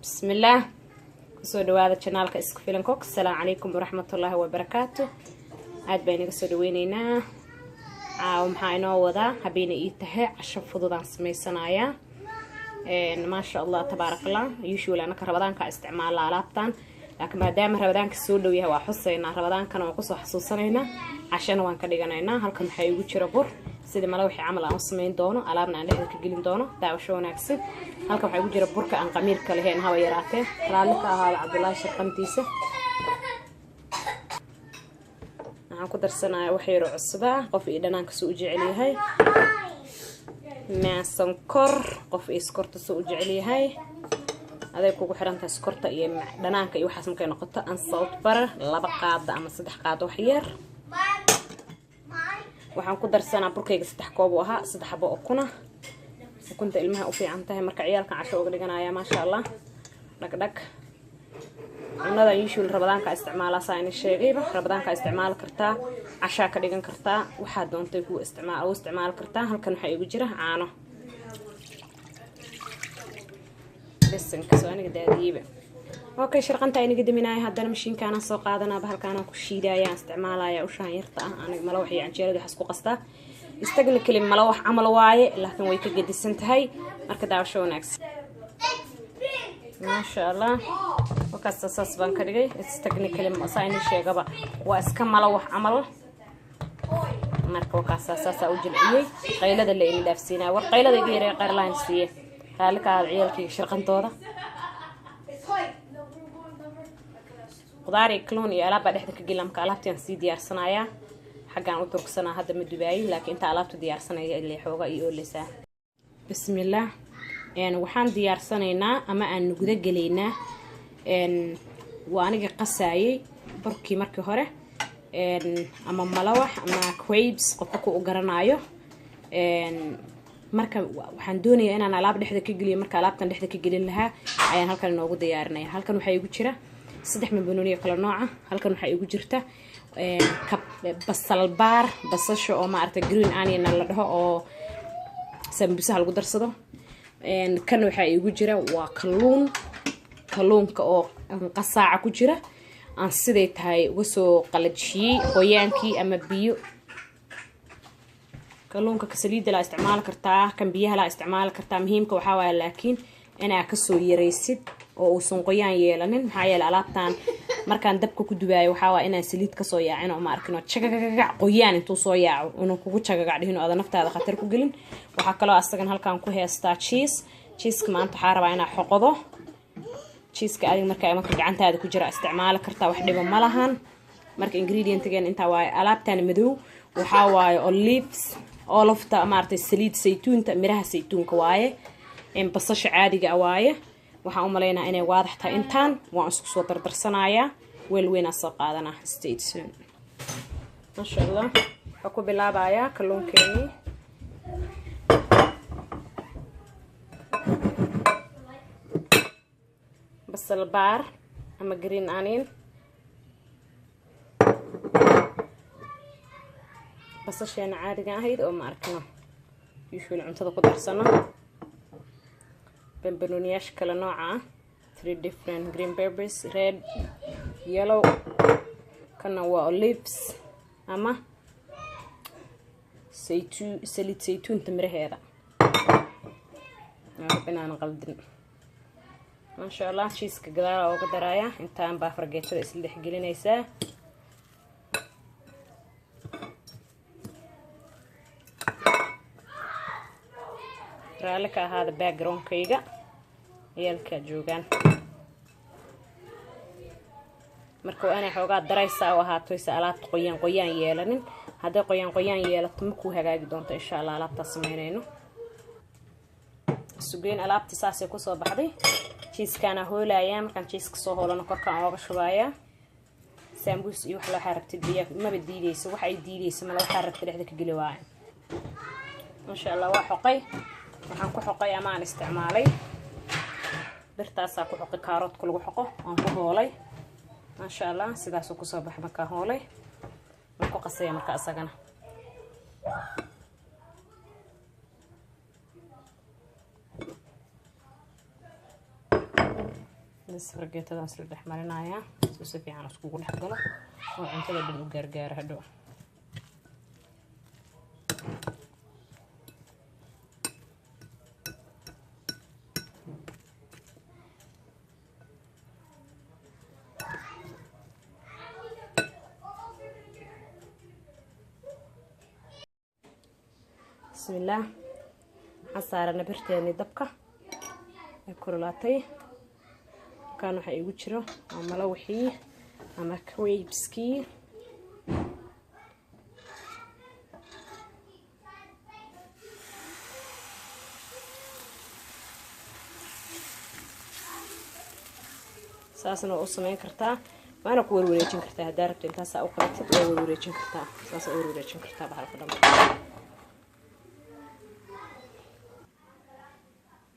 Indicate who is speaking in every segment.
Speaker 1: Bismillaah, kusoo dhawaada channelka Isku Filan Cook. Asalaamu calaykum waraxmatullaahi wabarakaatu. Aad baan inaga soo dhaweyneynaa. Caawa maxaa inoo wadaa? Habeena ii tahay, casho fududaan samaysanayaa. Maasha Allah, tabaarakallah. Usually anaka Ramadaanka isticmaala alaabtan, laakiin maadaama Ramadaanka soo dhow yahay, waa xusaynaa Ramadaankana, waan kusoo xasuusanaynaa, cashana waan ka dhiganaynaa. Halkan waxaa igu jira bur, sidii malawaxii camal aan u samayn doono, alaabna aan dhexda ka gelin doono. Daawasho wanaagsan. Halkan waxaa igu jira burka aan qamiirka lahayn, haba yaraatee. Raalli ka ahaada Cabdullaahi shaqantiisa. Waxaan ku darsanayaa wax yaro cusba, qof iyo dhanaanka suu u jecel yahay, sonkor, qof iyo sokorta suu u jecel yahay, aday kugu xirantahay sokorta iyo dhanaanka iyo waxaas. Markay noqoto unsalt butter, 2 qaado ama 3 qaado wax yar. Waxaan ku darsanaa, burkayga 3 koob uu ahaa, 3 xabo ukuna. Ukunta ilmaha u fiican tahay, marka ciyaalkan casho uga dhiganaya. Maasha Allah, dhagdhag. Cunadan usual Ramadaanka isticmaalaa, saa ina sheegayba. Ramadaanka isticmaali kartaa, cashaa ka dhigan kartaa, waxaa doontay ku isticmaal u isticmaali kartaa. Halkan waxaa igu jira caano bisinka soo aniga daadiyeyba. Okay, sharqanta inaga daminaaya. Haddana mashiinkaanaan soo qaadanaa, halkaanaan ku shiidaya, aan isticmaalaya ushaan yarta ah. Aniga malawax iyo canjeerada waxaas ku qastaa. Istagna keli malawax camal waaye, laakiin way ka gedisan tahay. Marka daawasho wanaagsan. Maasha Allah, wakaasta saas baan ka dhigay. Technically, saa ina sheegaba, waa iska malawax camal. Marka wakaasa saasaa u jilciyey. Qaylada la ini dhaafsiinaya, war qaylada iga yaree, qayrlahan siiye. Raalli ka ahaada ciyaalkayga shirqantooda. Qudaar iyo kaluun iyo alaab baa dhexda ka gelina. Marka alaabtiaan sii diyaarsanayaa, xaggaan u durugsanaa. Hadda ma dubaayi, laakiin inta alaabta diyaarsanaya ilay xooga iyo ooleysaa. Bismillaah, waxaan diyaarsanaynaa ama aan guda gelaynaa, waa aniga qasaayay burkii markii hore, ama malawax ama crepes, qofka ku u garanaayo. Marka waxaan doonayaa inaan alaab dhexda ka geliyo. Marka alaabtan dhexda ka gelin lahaa ayaan halkan inoogu diyaarinaya. Halkan waxaa igu jira 3 banooniyo kala nooca. Halkan waxaa igu jirta basal baar, basasha oo maaragtay green onion la dhaho oo sambusaha lagu darsado. Kan waxaa igu jira waa kalluun, kalluunka oo qasaaca ku jira, aan siday tahay uga soo qalajiyey qoyaankii ama biyo. Kalluunka ka saliidda laa isticmaali kartaa, kan biyaha laa isticmaali kartaa. Muhiimka waxaa waaya laakiin inaa kasoo yaraysid oo uusan qoyaan yeelanin. Maxaa yeele, alaabtan markaan dabka ku dubaayo, waxaa waaya inaan saliid kasoo yaacin oo ma arkin oo jagagagac qoyaan intuu soo yaaco inuu kugu jagagac dhihin oo aada naftaada khatar ku gelin. Waxaa kaloo asagan halkaan ku heystaa cheese. Cheeseka maanta waxaa rabaa inaa xoqodo. Cheeseka adiga marka gacantaada ku jira isticmaali kartaa, wax dhiba ma lahan. Marka ingredientgan intaa waaye. Alaabtan madow waxaa waaye olives, olofta maaragtay, saliid saytuunta, miraha saytuunka waaye, basasha caadiga ah waaye. Waxaan u malaynaa inay waadax tahay. Intaan waan isku soo dardarsanayaa, weel weynaa soo qaadanaa. Stay tuned. Maasha Allah, waxaa ku bilaabayaa kalluunkeenii. Basal baar ama green onion, basasheena caadiga ahayd oo ma arkino usually cuntada ku darsano, bambanooniyaasha kale nooca ah, three different green peppers, red, yellow. Kana waa olives ama saytuun, saliid saytuunta miraheeda. Inaan qaldin. Maasha Allah, cheeseka gadaala ooga daraaya. Intaan baa fargeetada isla dhex gelinaysaa. Raalli ka ahaada backgroundkayga, ciyaalkaa joogaan. Marka waa inay xoogaa daraysaa u ahaatoysa alaabta qoyaan qoyaan yeelanin. Hadday qoyaan qoyaan yeelato, makuu hagaagi doonto insha Allah alaabtaa sameynayno. Sugeyn alaabtii saasay kusoo baxday. Cheesekaana hoolayaa. Markaan cheeseka soo hoolano, korkaan ooga shubayaa. Sambuus iyo wax waxaa rabtid biya maba diideyso, wax ay diideyso mala, waxaa rabta dhexda ka geli waayo. Maasha Allah, waa xoqay. Waxaan ku xoqay ama aan isticmaalay birtaasaa ku xoqay, kaaroodka lagu xoqo waan ku hoolay. Maasha Allah, sidaasuu kusoo baxay markaa hoolay. Waan ku qasaya marka isagana. Bas fargeetadaan isla dhex marinayaa si fiican iskugu dhex galo oo cuntada dhan u gaargaaro hadhow. Bismillaah, waxaan saarana birteennii dabka ee kululaatay. Halkaan waxaa iigu jiro waa malawixii ama crepeskii. Saasna waa u sameyn kartaa, waana ku warwareejin kartaa haddaa rabto. Intaasaa u qabatid, waa warwareejin kartaa, saasa u warwareejin kartaa bahalka dhan.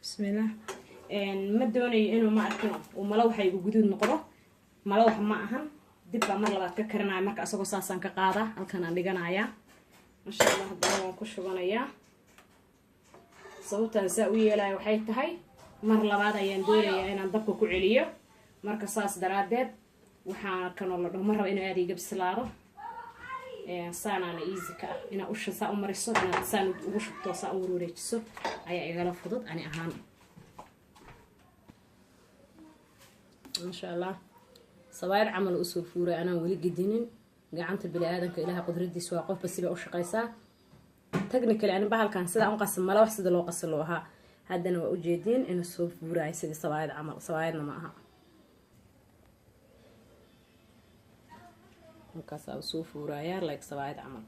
Speaker 1: Bismillaah, ma doonayo inuu, ma arkin, uu malawaxa igu guduud noqdo. Malawax ma ahan, dib baa mar labaad ka karinaya. Marka asagoo saasaan ka qaadaa, halkan aan dhiganayaa. Masha Allah, haddana waan ku shubanayaa. Sababtaan saa u yeelaya waxay tahay mar labaad ayaan doonayaa inaan dabka ku celiyo. Marka saas daraaddeed waxaa kanoo la dhaho, ma raba inuu aada iga bislaado. Saanaana easy ka ah inaad usha saa u mariso, inaad saan ugu shubto, saa u warwareejiso ayaa igala fudud ani ahaan. Maasha Allah, sabaayad camal usoo fuuray anaan weli gedinin. Gacanta bini aadanka Ilaha qudradiisa waa, qofba sibay u shaqaysaa. Technically ani bahalkan sidaa u qasan, mala wax sida loo qasa loo ahaa. Haddana waa ujeediin inuu soo fuuraayo sidii sabaayad camal, sabaayadna ma aha. Markaasaa soo fuuraayaa like sabaayad camal.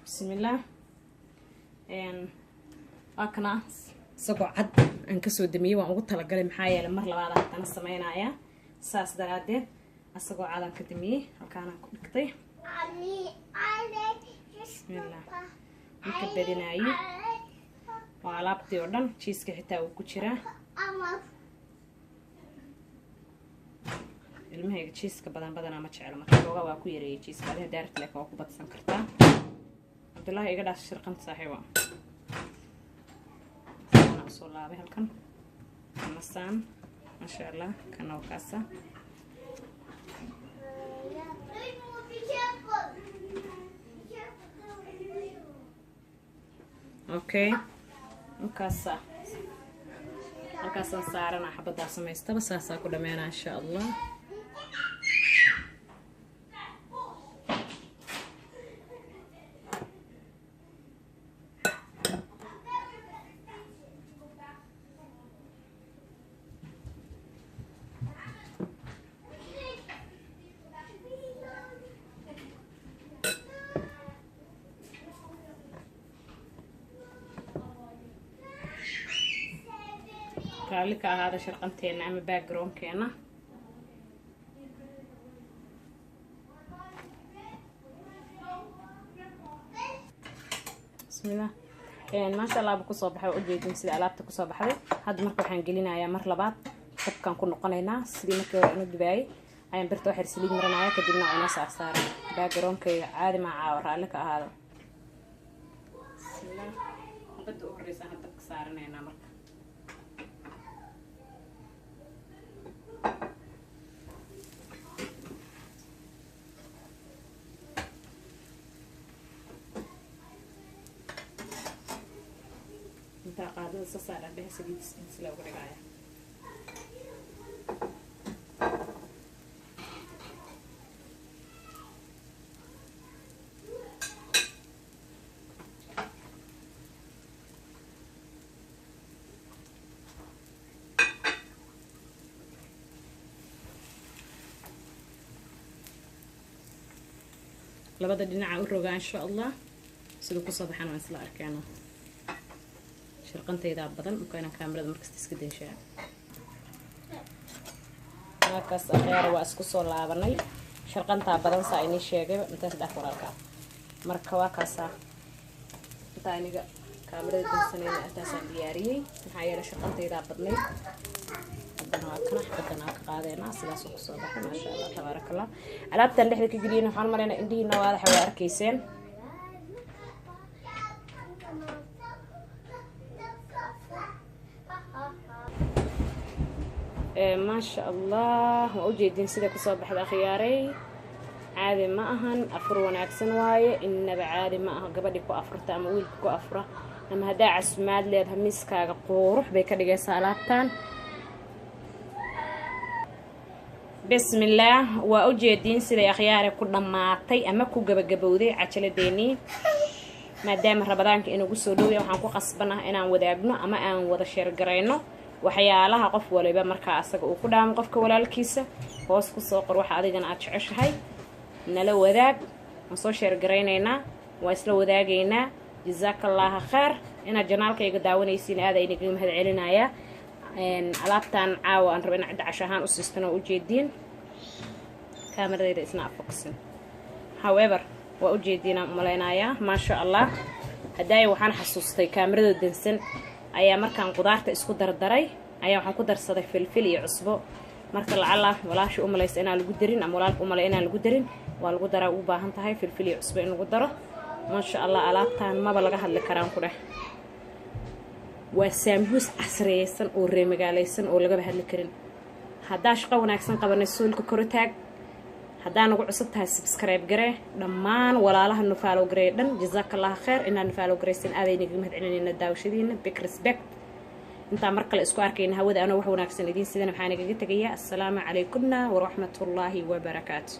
Speaker 1: Bismillaah, waa kana isagoo cad aan kasoo damiyey. Waan ugu talagalay, maxaa yeelay mar labaad haddana sameynaya. Saas daraadeed isagoo cad aan ka damiyey, halkaanaan ku dhigtay. Bismillah, maka badinaayi, waa alaabtii oo dhan, cheeseka xitaa uu ku jiraa. Ilmahayga cheeseka badan badanaa ma jeclo, marka xoogaa waa ku yareeyay cheeseka. Adiga daarta laakiin waa ku badsan kartaa. Cabdullaahi, iga dhaaf shirqanta saaxiiba. Saana usoo laabay halkan amasaan. Maasha Allah, kana waa kaasa. Okay, markaasa halkaasaan saarana xabadaa samaystaba, saasaa ku dhameynaa insha Allah. Raalli ka ahaada sharqanteena ama backgroundkeena. Bismillah, maasha Allah, buu kusoo baxay. Waa ujeedin sida alaabta kusoo baxday. Hadda marka waxaan gelinayaa mar labaad dabkaan ku noqonaynaa. Sidii markii hore inu dubaayay ayaan birta waxyar saliid marinaya, kadibna waa inoo saarsaaray. Backgroundkayga caadi maa caawa, raalli ka ahaada. Bismillah, badda u horeysa aan dabka saaranaynaa marka. Intaa qaadada sasaa dhadhehe, saliid isla uga dhigaya. Labada dhinaca u rogaa insha Allah. Siduu kusoo baxaan waan isla arkeena. Shirqantaydaa badan marka inaan kaamirada markasta iska dayshaa. Markaas akheera waa isku soo laabanay. Sharqantaa badan saa inii sheegay intaas dhaaf walaalkaa. Marka waa kaasaa intaa iniga Kaamirada dansanayna intaasaan diyaariyey, maxaa yeelay shaqantaydaa badnayd. Haddana waa kana xabadana ka qaadeynaa, sidaasoo kusoo baxay, maasha Allah, tabaaraka Allah. Alaabtan dhexda ka geliyeen waxaan maraynaa indhihiina waadaxa waa arkayseen. Maasha Allah, waa ujeedin sida kusoo baxda akhyaaray. Caadi ma ahan, afur wanaagsan waaye, inaba caadi ma aha. Gabadhi ku afurta ama wiilka ku afura ama haddaa casumaad leedahay, miiskaaga qurux bay ka dhigaysaa alaabtan. Bismillaah, waa ujeediin siday akhyaare ku dhammaatay ama ku gabagabowday cajaladeenii. Maadaama Ramadaanka inagu soo dhowya, waxaan ku qasbanah inaan wadaagno ama aan wada sheergarayno waxyaalaha qof waliba markaa asaga uu ku dhaamo qofka walaalkiisa. Hoos kusoo qor waxa adigana aada jeceshahay, nala wadaag, waan soo sheergaraynaynaa, waa isla wadaagaynaa. Jazaakallaaha kheyr inaad janaalkayga daawanaysiin, aada inagaga mahad celinayaa. Alaabtan caawa aan raba inaan cidda casho ahaan u siistan oo ujeediin, kaameradayda isna afoksin, however waa ujeediinaan umalaynayaa, maasha Allah. Haddaaya waxaan xasuustay kaamirada dansan ayaa markaan qudaarta isku dardaray ayaa waxaan ku darsaday filfil iyo cusbo. Marka lacala walaasha u malaysa inaan lagu darin ama walaalka u malay inaan lagu darin, waa lagu daraa, ugu baahan tahay filfil iyo cusbo in lagu daro. Maasha Allah, alaabtan maba laga hadli karaan ku dheh. Waa saambuus casriyeysan oo reemagaalaysan oo lagaba hadli karin. Haddaa shaqo wanaagsan qabanay, suulka korotaag. Haddaa nagu cusub tahay, subscribe garee. Dhammaan walaalaha nu follow garee dhan, jazaakallaha kheyr inaad nu follow garaysan, aadaynaga mahad celinayna daawashadiina. Big respect. Intaan mar kale isku arkayna hawada anoo wax wanaagsan idiin sidana, maxaa nagaga tegayaa? Assalaamu calaykumna waraxmatullaahi wabarakaatu.